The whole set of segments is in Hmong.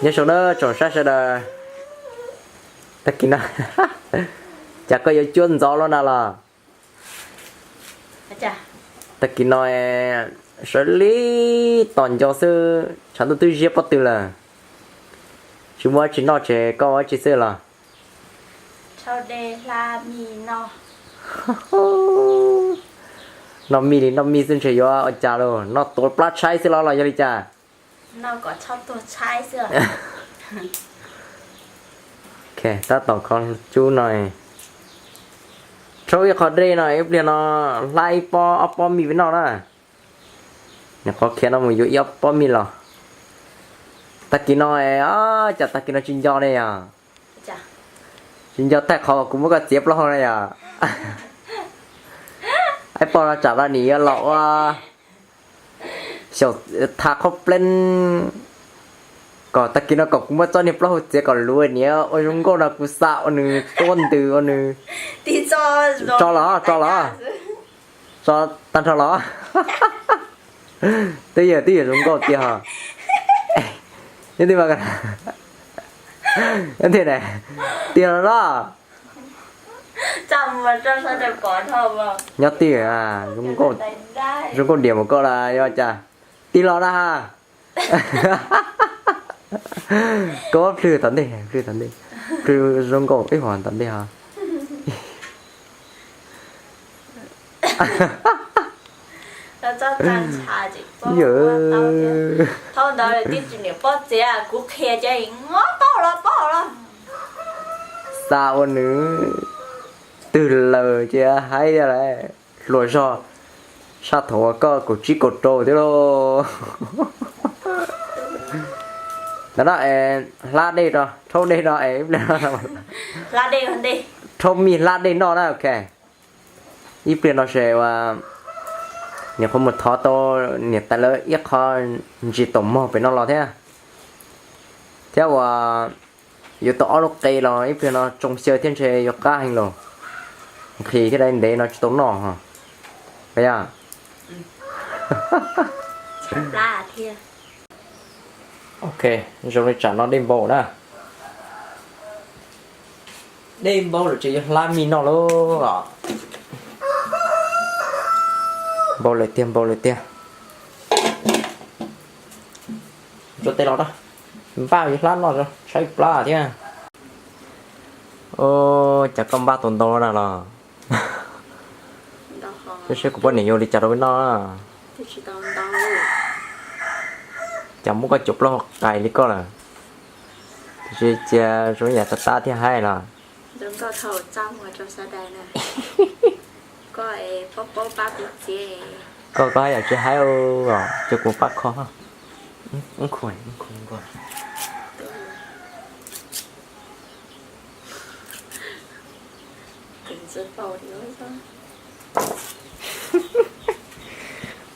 Nyob zoo na tsoom saib sawv daws, tag kis no cas koj yuav cuab ntxov luaj na los? Tag kis no sawv li tos nco xwb, tshav ntuj twb ziab pob tw lawm, tsis muaj dab tsi noj ces koj ua dab tsi xwb los? Noj mij li noj mij xwb ntshe yuav ua cas lauj, noj tuav plab tshaib xwb los los yog li cas? Tab tom kho cub no, rhaub ib qho dej no ib pliag no hlab ib pob ob pob mij peb noj na. Nws qhov khiav no mus yuav ib ob pob mij los. Tag kis no, cas tag kis no tsis nco ne yog? Tsis nco thaij qhov kuv muab koj txiav plaub hau na yog? Ib pob no tsam no nim yuav los ua xyaum tha qhob pleeb, kom tag kis no kom kuv muab txoj niag plaub hau txiav kom luav niam ua zoo nkauj no kuv xa ua nws tuab ntws ua nws. Tso los, tso los, tso tag nrho los. Twb yog, twb yog zoo nkauj tiag hos. Nyob twg mas, nyob twg na, tiag los los. Nyob twg, zoo nkauj diam mus koj la yog cas. Tig los na ha. Koj plhws tom ntej, plhws tom ntej, plhws zoo nkauj ib hov tom ntej hos. Xa ua nws twg laws ces haib thiab lauj. Hluas zog, saj thaum uas koj kaum tsib kaum rau thiab lauj. Ntawm no es hlab dej, rhaub dej no es, rhaub mij hlab dej noj na, ok. Ib pliag no ces ua niam qhuav mus thov tau niam tais lawv ib qho ntsis taum mog pem no los thiab, thiab ua yuav tau ob lub qe los ib pliag no tsoo xyaw thiab ntshe yuav qab heev los. Nqhis thiab dai ntev no tsis tau noj os. Ok, zoo li tsam no dej npau na. Dej npau lawm ces yuav hlab mij noj lauj. Npau lawm tiag, npau lawm tiag. Tso tes los da, npaj yuav hlab noj, tshaib plab thiab. Cas koj npaj tau ntau na los? Saib seb kuv poj niam yuav ua li cas rau peb noj. Cas muab koj cuam plaub hau qais li koj lawm. Tiam sis cia zoo yam tab tab thiab haib los. Koj, koj haj yam tsis haib os, cia kuv pab kho.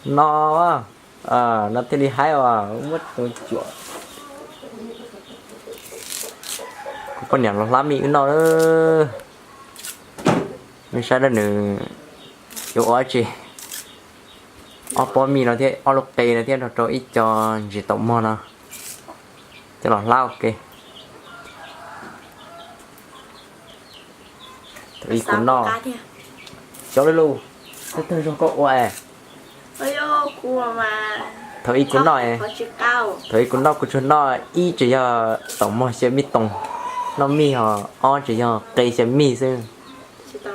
No, no thiaj li haib os, muab tus cuam. Kuv poj niam los hlab mij wb noj. Nej saib nws yuav ua tsi. Ob pob mij no thiab ob lub qe no thiab nrog rau ib co ntsis taum mog no coj los hlab ua ke. Thaum ub kuv noj, cov lub lub, thawj thawj zaug koj ua es. Thaum ub kuv noj, thaum ub kuv noj kuv tsuas noj ib tsis yog taum mog xyaw mij toos, noj mij ho ob tsis yog qe xyaw mij xwb.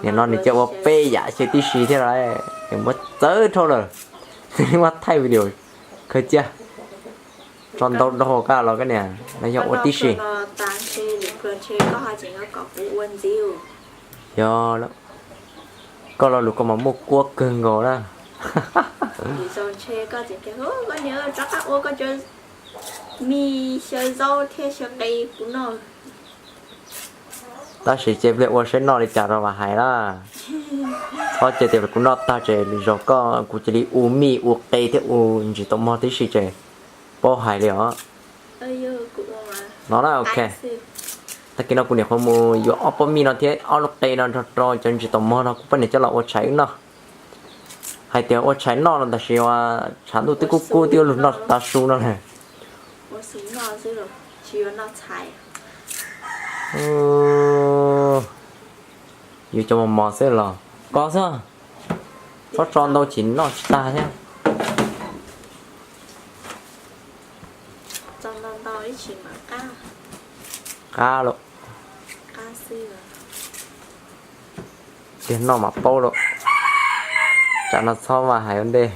Nim no nws coj ua peb yam xyaw tib si thiab lawm, nws muab txawv dhau lawm. Muab thaij video khaws cia. Tso ntau dhau koj los koj niam, no yog ua tib si. Yog, koj lo lus koj mas muaj kuab kawg nkaus na. Tab sis cia pliag ua saib noj li cas rau mam hais na. Txhob cia tias kuv noj tag ces lwm zaus koj kuv cia li ua mij ua qe thiab ua ntsis taum mog tib si ces paub hais li os. No na, ok. Tag kis no kuv niam qhuav mus yuav ob pob mij no thiab ob lub qe no nrog rau cov ntsis taum mog no kuv poj niam coj los ua tshais wb noj. Hais tias ua tshais noj no tab sis tshav ntuj twb kub kub twb yuav luag noj tav su no lawm. Tsis yuav noj txhais. Yuav cov mos mos xwb los koj xwb. Txhob tso ntau ces noj tsis tag thiab. Tso ntau ntau ib tsis mam qab. Qab lawm. Qab xwb. Tiag noj mam paub lawm. Tsam no txhob mas hais ua ntej.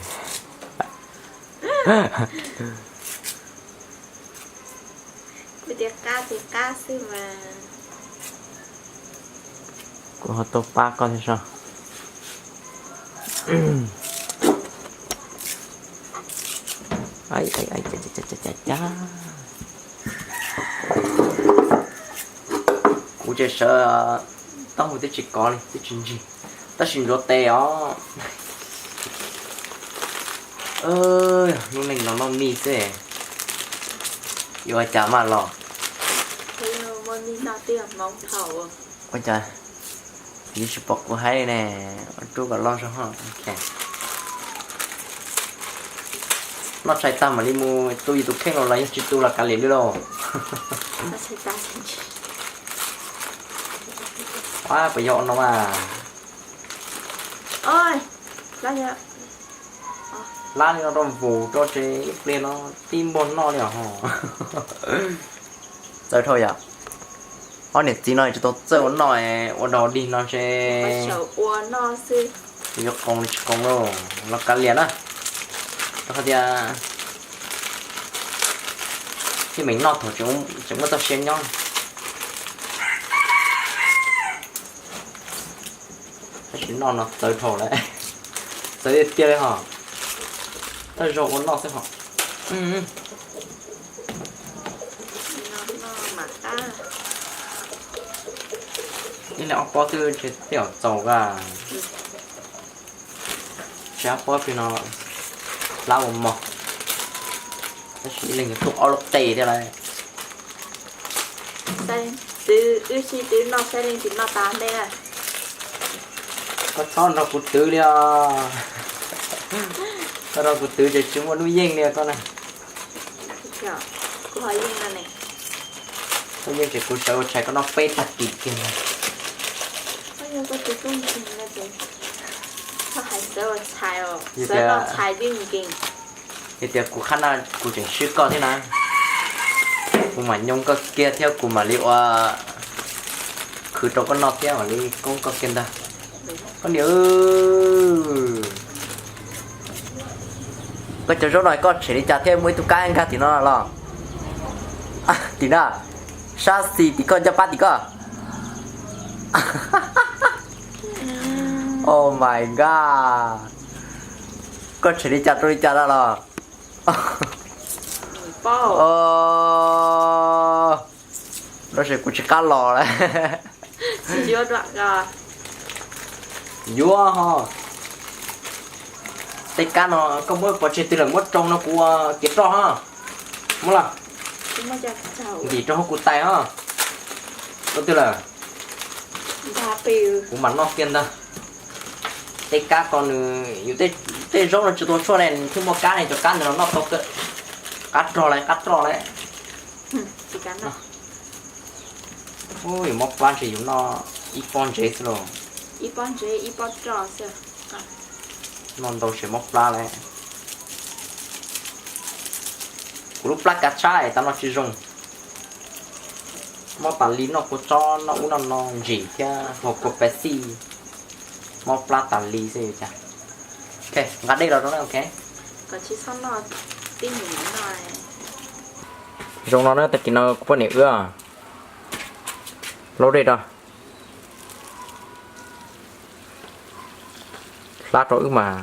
Kuv tias qab ces qab xwb mas. Kuv ho tau pab koj thiab sas. Kuv tseem sawv, taub hau twb tsis kov li twb tsis ntsig, tab sis ntsuav tes os. Lub neej no noj mij xwb, yuav ua cas maj los. Ua cas yus tsis pom kuv haib ne, ua rub kom loj zog. Noj tshais tag mam li mus tu yus tus kheej los los yog tsis tu los kav liam li lauj. Puas yog no mas. Lab li no rau vus rau tsev ib pliag no tib npuag noj li os. Txawj dhau yom. Ob niam txiv no tsis tau txawj ua noj, ua dog dig no ntshe yuav qoos li tsis qoos lauj, los kav liam na. Rau qhov tias tib meem noj thaum tseem muaj txoj sia nyob. Tab sis noj no txawv dhau lawm, txawv tiag tiag li hos. Thawj zaug ua noj xwb hos. Ib leeg ob pob twb ntshe tej zaum txaus a. Tsis ob pob plig no hlab ua mog, tab sis ib leeg yuav tuaj ob lub qe thiab lawm. Twv wb sib twv noj saib leej twg noj tas ntej na. Koj txhob nrog kuv twv li os. Koj nrog kuv twv ces tsis muaj hnub yeej li koj na. Kuv ho yeej no ne. Koj yeej ces kuv sawv ua tshais koj noj peb tag kis kiag na. Koj yog koj tus tub nkeeg no ces koj hais sawv ua tshais os, sawv noj tshais twb nkeeg. Yog tias kuv qhab na kuv tseem swb koj thiab na, kuv mam nyoo koj kiag thiab kuv mam li ua khwv rau koj noj thiab mam li koob koj kiag ntag. Koj niam, koj cov zaub no koj tshem li cas thiab muaj ib tug kab nkag tim no los? Tim na, sab xis tim koj, ncaj pab tim koj. Oh my god, koj tshem li cas rau li cas na los? Lub sij kuv tsis qab los lawm. Yuav ho. Tej kab no koj muab pov tseg twg lawm, muab tsoo no kuv ua kev roj ho. Muab los. Ntim rau hauv kuv tais ho. Ua twg lawm? Kuv mam noj kiag ntag. Tej kab ko nws yus, tej zaub no tsis tau tshuaj ne nws thiaj muaj kab ne, cov kab ntawd los noj tau kawg. Qab rog lawm, qab roj lawm. Yuav mob plab ntshe yus noj ib pob ntsev xwb los. Ib pob ntsev ib pob roj xwb. Noj ntau ces mob plab lawm. Kuv lub plab kav tshab es tas no tsis zoo. Mob tas li, noj kua txob noj ub noj no ntsim thiab haus kua Pepsi, mob plab tas li xwb cas. Ok, nqa dej los rau na, ok. Zoo no na, tag kis no kuv poj niam wb laub dej rau. Hlab rau wb mas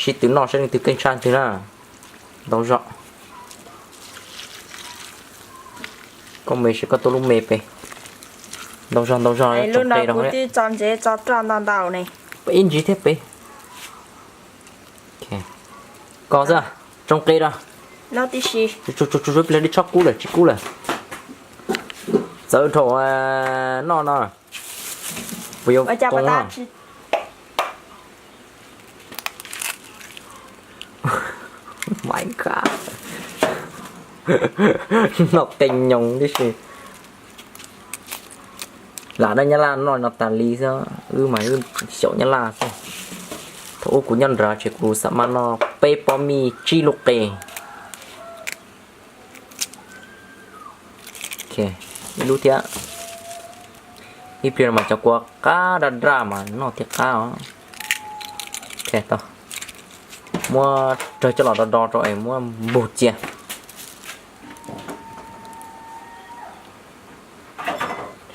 sib tw noj saib leej twg keej tshaj twg na. Ntau zog. Koj me seb koj tuaj lub me pem. Ntau zog, ntau zog. Lub no kuv twb tso ntsev tso roj ntau ntau ne. Ib ntsis thiab pem. Koj xwb, tsoo qe rau. Tsuag tsuag tsuag, ib pliag dej tshoob kub lawm, tsis kub lawm. Txawv dhau noj no. Puas yuav koob? My God. Noj qe nyoos tib si. Lam dab Nyab Laj noj no tas li xwb, wb mas wb xyaum Nyab Laj xwb. Thaum ub kuv nyob nrad ces kuv xam maj noj peb pob mij tsib lub qe. Ib lub thiab. Ib pliag no mas cov kua qab daj daj mas noj thiaj qab os. Muab rawg coj los do do rau es muab npug cia.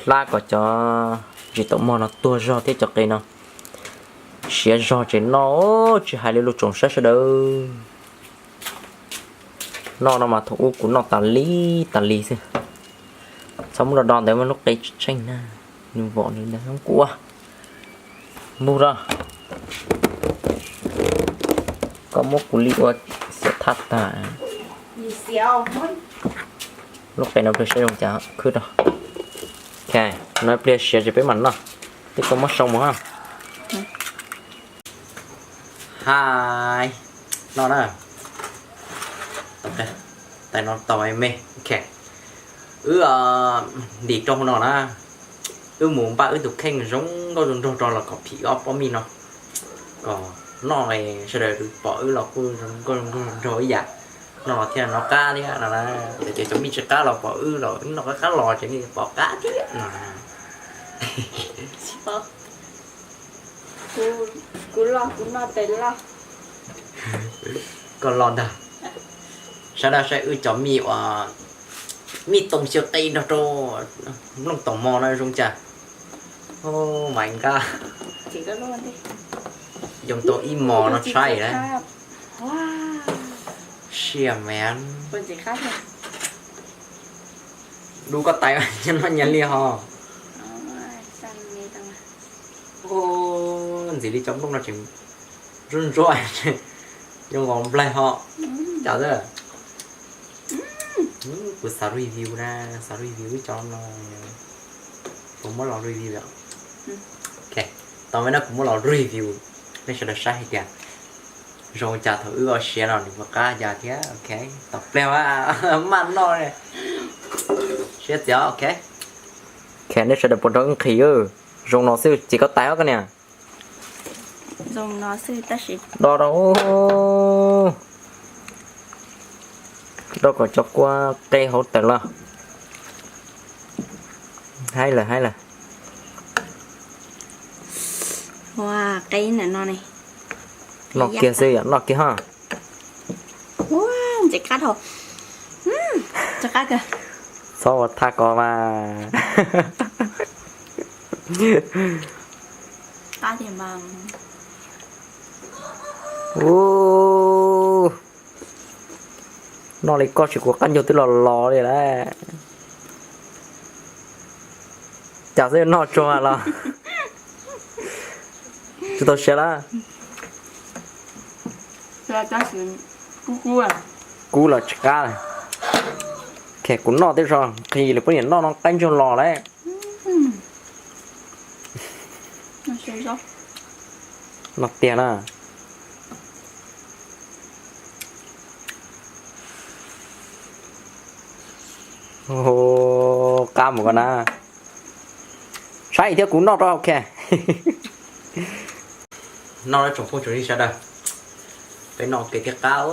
Hlab kom cov tsis taus mog no tuag zog thiab cov qe no siav zog ces noj tsis hais li lus tsoom saib sawv daws. Noj no mas thaum ub kuv noj tas li tas li xwb. Txhob muab do do ntawd mas lub qe tsis tsheej na. Nws vom nws ntawd kuv ua npug rau. Koj muab kuv li ua xiam thaj tag. Lub qe no pliag siav zoo cas khwb rau. Ok, no pliag siav ces peb mam noj. Twb koj muab sau mus ha. Hais, no na. Tais no tau me. Ok. Wb ntim rau hauv no na. Wb mus npaj wb tus kheej zoo nkauj zoo nraug rau los kom phim ob pob mij no. Kom noj sawv daws pom wb los kuj zoo nkauj zoo nraug ib yam. Noj los thiaj noj qab thiab no na. Ces cov mij tsis qab los pom wb los wb noj qab qab los ces nej pom qab thiab no. Kuv los kuv noj tes loj. Koj los ntag. Sawv daws saib wb cov mij uas mij toom xyaw qe nrog rau nplooj toom mos no zoo cas. Oh my god. Yoo tau ib mos no tshaib lawm. Siab mas. Dub koj tais nyob no nyias li ho. Ntxim li cov nplooj no tseem ntsuab ntsuab, zoo nkaus nplaig ho. Cas xwb. Kuv xav review na, xav review ib co no. Kuv muab los review. Ok, tau me no kuv muab los review, nej sawv daws saib hais tias zoo cas thaum wb ua siav no nws puas qab cas thiab. Ok, tau pliag maj noj siab txias. Ok, nej sawv daws puas nrog wb nqhis? Zoo no xwb ces koj tais os koj niam. Do rau, do kom cov kua qe hauv tawm los. Haib lawm, haib lawm. Qe no ne. Noj kiag xwb yom, noj kiag ho. Ua, ntxim qab dhau. Ntxim qab kawg. Txhob ua thaj ko mas. Qab tiag mas. Ua, noj li koj tsis kuv qab ncaug twb los los li lawm. Cas xwb noj tsuag los tsis tau siav lawm. Kub los tsis qab. Kuv noj tej zaum nqhis lawm poj niam noj no qaib ntsuag los lawm. Noj tiag na. Qab mus ko na. Saib thiab kuv noj rau, ok. Noj tsoom phooj tsoom ywg sawv daws, peb noj kev thiaj qab.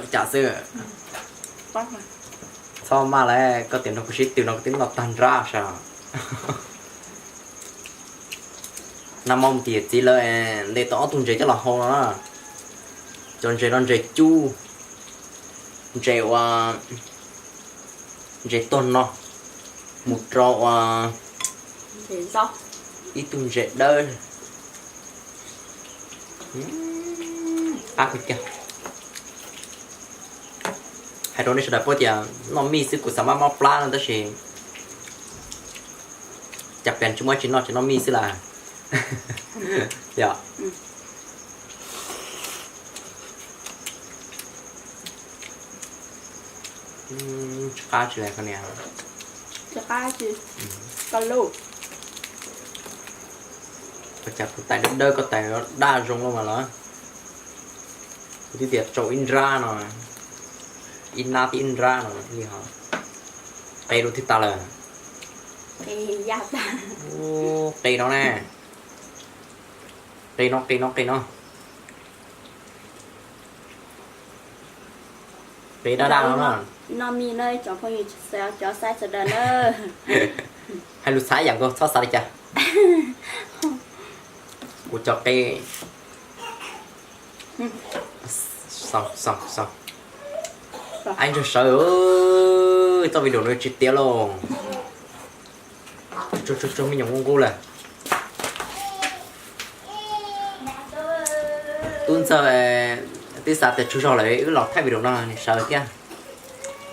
Li cas xwb. Txhob maj lawm, koj tias nrog kuv sib tw no kuv twb noj tag nrab sav. Nag hmo mus tim yawm txiv lawv ntes tau ob tug ntses coj los hau no na. Cov ntses no ntses cub, ntses ua, ntses tuag no, mus rau ua ib tug ntses dawb. Qab kawg kiag. Hais rau nej sawv daws paub tias noj mij xwb kuv xav maj mob plab no tab sis cas pes tsis muaj tsis noj tsis noj mij xwb las. Yog. Tsis qab tsis li ko niam. Ua cas kuv tais dawb dawb koj tais daj zoo lawm mas los. Kuv twb tias tsau ib nrab no, ib nab thiab ib nrab no li ho. Qe rau twg tas lawm? Qe no na. Qe no, qe no, qe no. Qe daj daj no na. Noj mis na cov phooj ywg, cov saib sawv daws na. Hais lus Thaib yam nkaus, txhob xav li cas. Kuv cov qe. Aib ntsuag sawv, txoj video no tsis tiav lauj. Tsuag tsuag tsuag me nyuam nqub nqub lawm. Tub ntxawg twb xav tias tsaug zog lawm wb los thaij video no nws sawv thiab.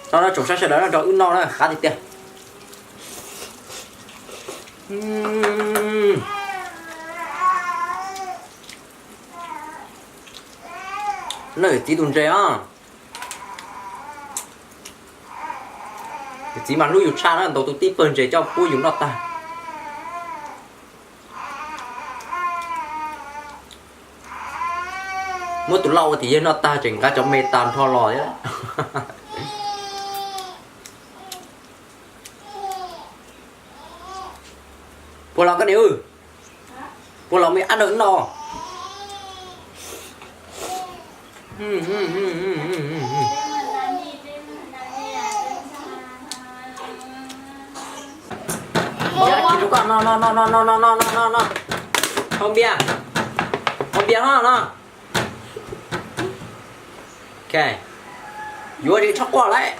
No no tsoom saib sawv daws no nrog wb noj na, qab tiag tiag. Noj yawm txiv tus ntses os. Yawm txiv mas hlub yus tshaj na, ntaus tus tib pawg ntses coj pub yus noj tag. Muab tus lauj ua tim yawg noj tag tseem nqa cov me tag nrho los thiab. Puas los koj niam? Puas los me ab nrog wb noj? Tsis rau koj, no no no no no no no no no. Haus npias, haus npias no no. Ok, yuav tsis txhob quaj lawm.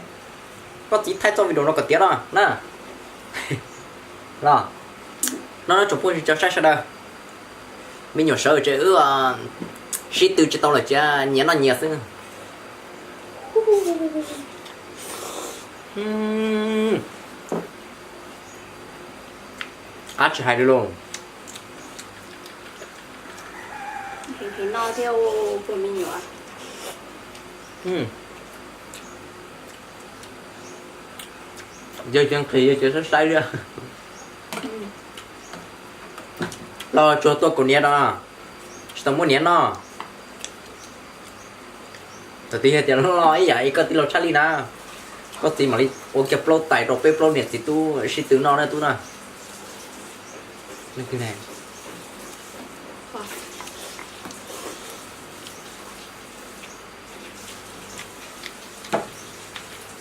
Koj txiv thaij txoj video no kom tiav no na. Los, no no tsoom phooj ywg cov saib sawv daws, me nyuam sawv ces wb sib tw tsis tau lawm ces nyias noj nyias xwb. Qab tsis hais li lauj. Nqhis nqhis noj thiab ua puag me nyuam. Yawg cia nqhis, yawg cia saib saib li. Los tsuag tuaj kaus hniav no, tsis tau muab hniav noj. Thaum twg yog tias los ib yam li koj tij laug Tshaj Lij na, koj txiv mam li ua kiag plaub tais rau peb plaub niam txiv tub sib tw noj na tub na.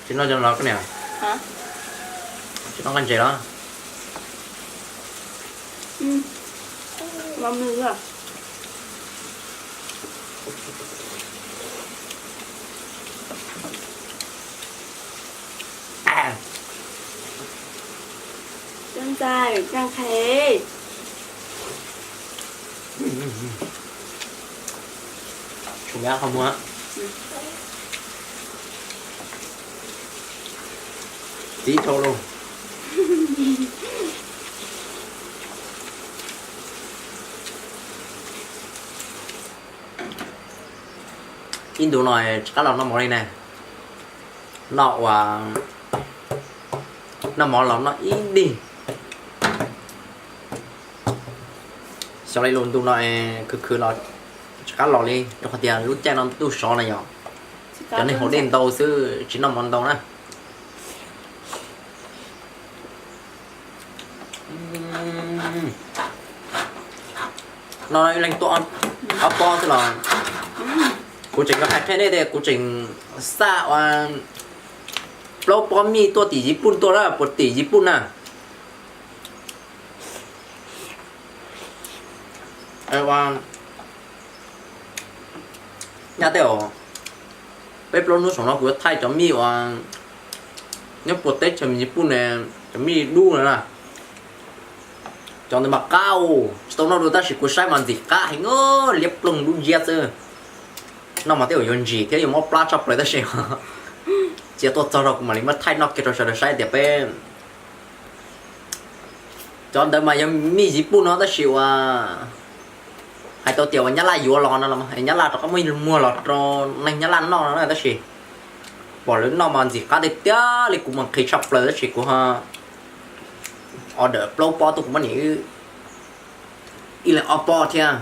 Tsis noj cov no koj niam? Tsis noj nqaij ntses los? Cov ntxhais, cov nqhis. Tsum nyab qhov muag. Txiv dhau lauj. Ib ntu no tsis qab los noj mov li na. Noj ua, noj mov los noj ib dig. Xyov li lus ntu no khwv khwv los tsis qab los li rau qhov tias lub caij no ntuj sov na yom, cov neeg haus dej ntau xwb tsis noj mov ntau na. No ib leeg tuaj ob pob xwb los kuv tseem yuav hais qhia nej tias kuv tseem xa ua plaub pob mij tuaj tim Yiv Pooj tuaj na, puas tim Yiv Pooj na. Nyab tej os, peb plaub hnub saum no kuv yuav thaij cov mij uas nyob puag teb chaws Yiv Pooj ne, cov mij dub na. Cov ntawd mas qab, tsis tau noj dua tab sis kuv saib mas ntxim qab heev, liab ploog dub nciab xwb. Noj mas tej zaum yuav ntsim thiab yuav mob plab tshaj plaws tab sis cia tuaj txog rau kuv mam li muab thaij noj kiag rau sawv daws saib tias peb cov ntawd mas yog mij Yiv Pooj no tab sis uas hais tau tias uas Nyab Laj yuav los no los Nyab Laj rov qab muab muag los rau neeg Nyab Laj noj no na tab sis pom lawv noj mas ntxim qab tiag tiag li, kuv mas nqhis tshaj plaws tab sis kuv ho order plaub pob tuaj kuv muab niam ib leeg ob pob thiab.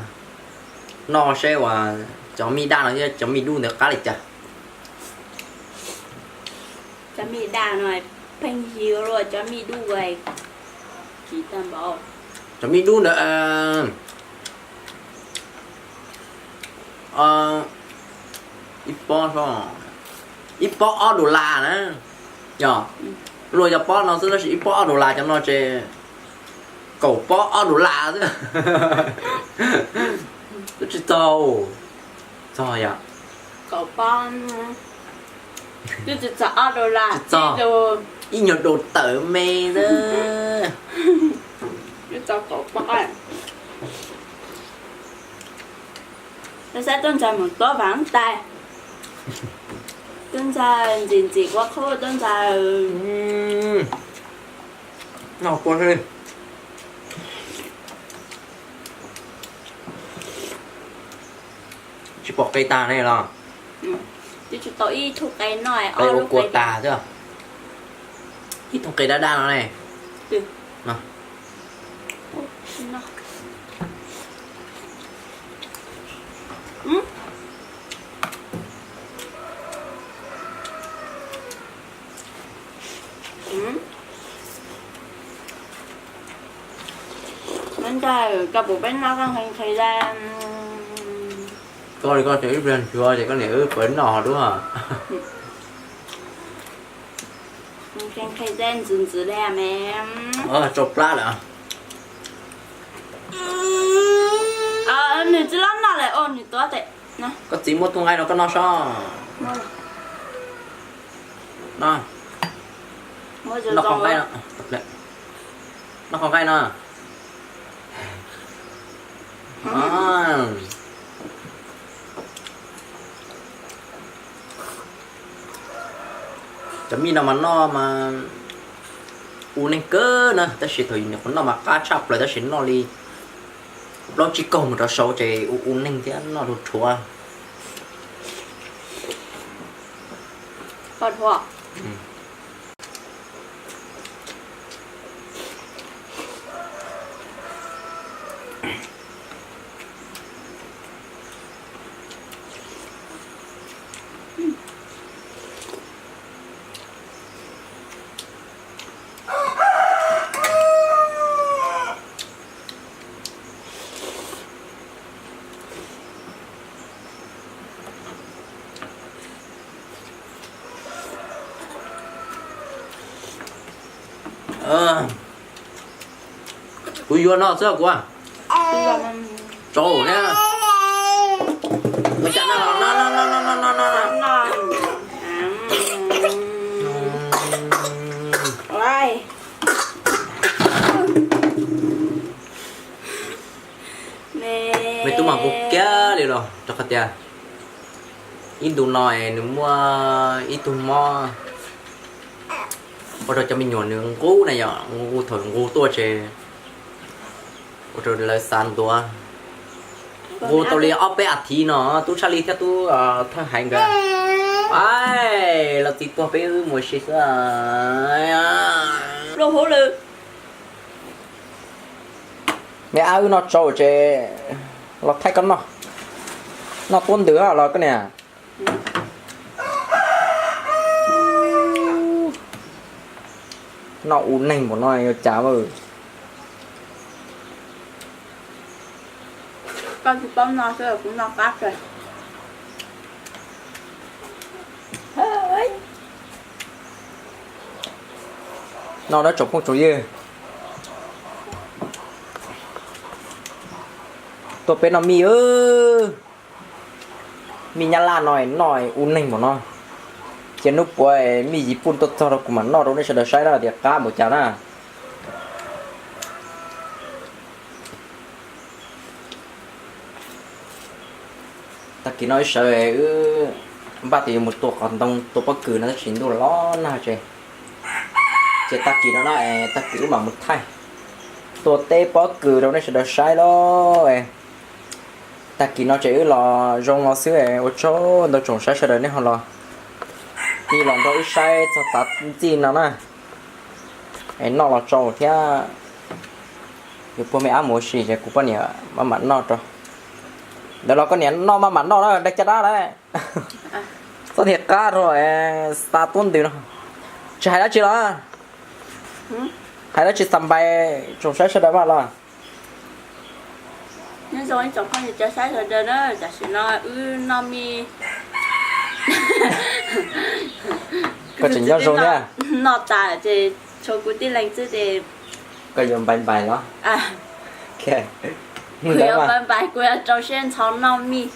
Noj seb uas Cov mij daj no thiab cov mij dub ntawd qab li cas? Cov mij daj no pheej yig luaj cov mij dub. Cov mij dub ntawd ib pob, ib pob ob dollar na. Yog, luaj yog pob no xwb tab sis ib pob ob dollar, cov no ces kaum pob ob dollar xwb. Twb tsis txog, txog yom? Kaum pob, twb tsis txog ob dollar, tsis txog, ib nyuag dau tawm me xwb. Twb txog kaum pob. Saib tub ntxhais mus tuav vas tais, tub ntxhais ntxim ntxim ua qhub tub ntxhais. Noj kua xwb. Tsis pom qe tag ne los? Twb tsis tau ib tug qe noj, qe ua kua tag xwb. Ib tug qe daj daj no ne. Ntag, koj puas peb noj koj nqhis nqhis daj? Koj li koj tseem ib pliag ntsuav ces koj niam wb pawv noj duab. Nqhis nqhis daj ntxwv ntxwv li me. Tsau plab lawm. Nws tsis loj noj lawm, nws tuav tes. Koj txiv muab tug nqaij no koj noj sob. Noj qhov nqaij no. Noj qhov nqaij no. Cov mij no mas noj mas u neeg kawg na, tab sis thaum yus nyuam qhuav noj mas qab tshaj plaws, tab sis noj li plaub tsib kaug mus rau saud ces u u neeg thiab noj rau rhuav. Kuv yuav no xwb kuv. Tsau thiab. Ua cas no no no no no no no. Me tub mas nquag kiag li los rau qhov tias ib ntu no es nws muaj ib tug mob ua rau cov me nyuam nws nqus na yom, nqus thaum nqus tuaj ces ua rau lawv xav ntuav. Nqus tau li ob peb as thiv no tub Tshaj Li thiab tub Thawj Haiv nkawd, los txiv puag peb wb mus ua si xwb. Me ab wb noj tsau ces los thaij koj noj. Noj tuab ntws los koj niam. Noj u neeg npaum no yuav cas. Koj tsis paub noj xwb, kuv noj qab kawg. Noj dab tsoom phooj tsoom ywg, tuaj peb noj mij. Mij Nyab Laj no noj u neeg npaum no. Cia hnub puav mij Yiv Pooj tuaj txog rau kuv mam noj rau nej sawv daws saib na tias qab npaum cas na. Tag kis no wb sawv wb npaj tias yuav mus tua qos ntoo tua pob kws no tab sis ntuj los nag ces, ces tag kis no no es tag kis wb mam mus thaij tua teb pob kws rau nej sawv daws saib lauj. Tag kis no ces wb los zoo no xwb, ua tsaug ntau tsoom saib sawv daws nej ho los, nej los nrog wb saib txog tav ntxij no na. Es noj los tsau thiab, yuav puag me ab mus ua si ces kuv poj niam maj mam noj rau. Ntawd los koj niam noj maj mam noj na, dab caj dab lawm. Txhob tias qab rau xa tuab ntws no. Tsis hais dab tsi los? Hais dab tsi xa npais tsoom saib sawv daws maj los? Nyob zoo ib tsoom phooj ywg cov saib sawv daws na, tam sim no wb noj mij, koj tseem nyob zoo thiab. Noj tas ces tshuav kuv tib leeg xwb ces koj yuav npais npais los? Kuv yuav npais npais, kuv yuav rau siab ntxhov noj mij.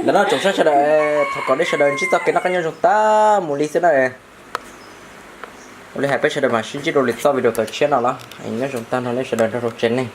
Ntawm no tsoom saib sawv daws, thov kom nej sawv daws ntsib txoj kev noj qab nyob zoo tag mus li xwb na. Ua li hais peb sawv daws mam sib ntsib dua lwm txoj video tom tshiab no los, nyob zoo tag nrho nej sawv daws nrog rau tsev neeg.